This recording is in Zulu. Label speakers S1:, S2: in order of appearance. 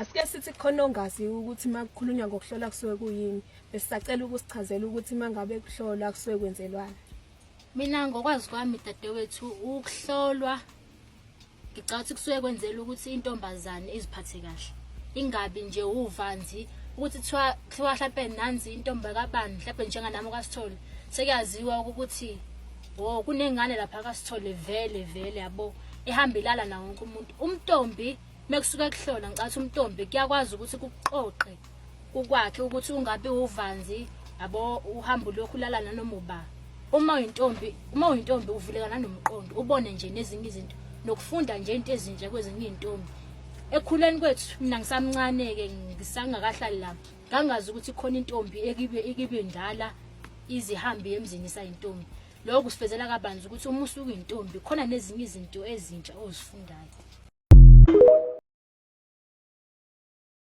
S1: Asike sithi khona ongazi ukuthi uma kukhulunywa ngokuhlola kusuke kuyini. Besisacela ukusichazela ukuthi uma ngabe kuhlolwa kusuke kwenzelwani.
S2: Mina ngokwazi kwami dadewethu ukuhlolwa ngicabanga ukuthi kusuke kwenzela ukuthi intombazane iziphathe kahle. Ingabi nje uvanzi ukuthi kuthiwa kuthiwa mhlampe nanzi intombi kabani mhlampe njenganami kaSithole sekuyaziwa ukuthi wo kunengane lapha kaSithole vele vele yabo ehamba ilala nawo wonke umuntu. Umntombi mekusuke kuhlola ngicabanga ukuthi umntombi kuyakwazi ukuthi kukuqoqe kukwakhe ukuthi ungabi uvanzi yabo uhamba ulokhu ulala nanoma uba uma uyintombi uma uyintombi uvuleka nanomqondo ubone nje nezinye izinto nokufunda nje into ezintsha kwezinye izintombi ekukhuleni kwethu mina ngisamncane-ke ngisangakahlali lapho ngangazi ukuthi khona intombi ekibe ikibe ndala izihambi emzini isayintombi lokho kusifezela kabanzi ukuthi uma usuke intombi khona nezinye izinto ezintsha ozifundayo.